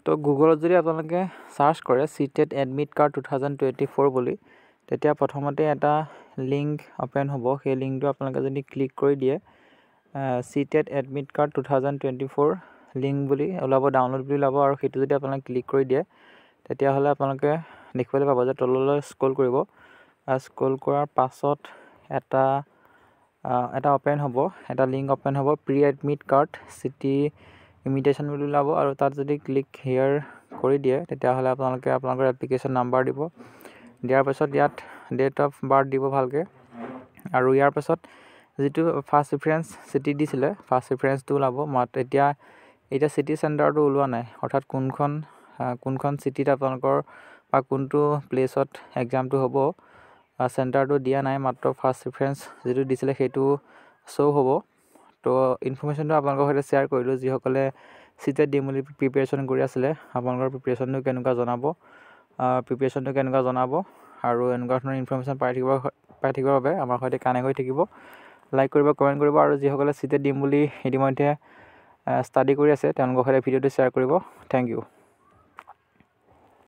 তো গুগলত যদি আপোনালোকে চাৰ্চ কৰে CTET admit card 2024 বুলি, তেতিয়া প্ৰথমতে এটা লিংক অ'পেন হ'ব। সেই লিংকটো আপোনালোকে যদি ক্লিক কৰি দিয়ে, CTET admit card 2024 link বুলি ওলাব, ডাউনলোড বুলি ওলাব। আৰু সেইটো যদি আপোনালোকে ক্লিক কৰি দিয়ে, তেতিয়াহ'লে আপোনালোকে দেখিবলৈ পাব যে তললৈ স্ক্ৰল কৰিব। স্ক্ৰল কৰাৰ পাছত এটা অ'পেন হ'ব, এটা লিংক অ'পেন হ'ব, pre admit card city intimation বুলি ওলাব। আৰু তাত যদি ক্লিক হেয়াৰ কৰি দিয়ে, তেতিয়াহ'লে আপোনালোকে আপোনালোকৰ এপ্লিকেশ্যন নাম্বাৰ দিব। দিয়াৰ পাছত ইয়াত ডেট অফ বাৰ্থ দিব ভালকৈ। আৰু ইয়াৰ পাছত যিটো ফাৰ্ষ্ট প্ৰিফাৰেঞ্চ চিটি দিছিলে, ফাৰ্ষ্ট প্ৰিফাৰেঞ্চটো ওলাব। মাত এতিয়া চিটি চেণ্টাৰটো ওলোৱা নাই, অৰ্থাৎ কোনখন কোনখন চিটিত আপোনালোকৰ বা কোনটো প্লেচত এক্সামটো হ'ব, চেণ্টাৰটো দিয়া নাই। মাত্ৰ ফাৰ্ষ্ট প্ৰিফাৰেঞ্চ যিটো দিছিলে, সেইটো শ্ব' হ'ব। তো ইনফৰ্মেশ্যনটো আপোনালোকৰ সৈতে শ্বেয়াৰ কৰিলোঁ। যিসকলে চিটেট দিম বুলি প্ৰিপেৰেশ্যন কৰি আছিলে, আপোনালোকৰ প্ৰিপেৰেশ্যনটো কেনেকুৱা জনাব, প্ৰিপেৰেশ্যনটো কেনেকুৱা জনাব। আৰু এনেকুৱা ধৰণৰ ইনফৰ্মেশ্যন পাই থাকিবৰ বাবে আমাৰ সৈতে কানেক্ট হৈ থাকিব, লাইক কৰিব, কমেণ্ট কৰিব। আৰু যিসকলে চিটেট দিম বুলি ইতিমধ্যে ষ্টাডি কৰি আছে, তেওঁলোকৰ সৈতে ভিডিঅ'টো শ্বেয়াৰ কৰিব। Thank U.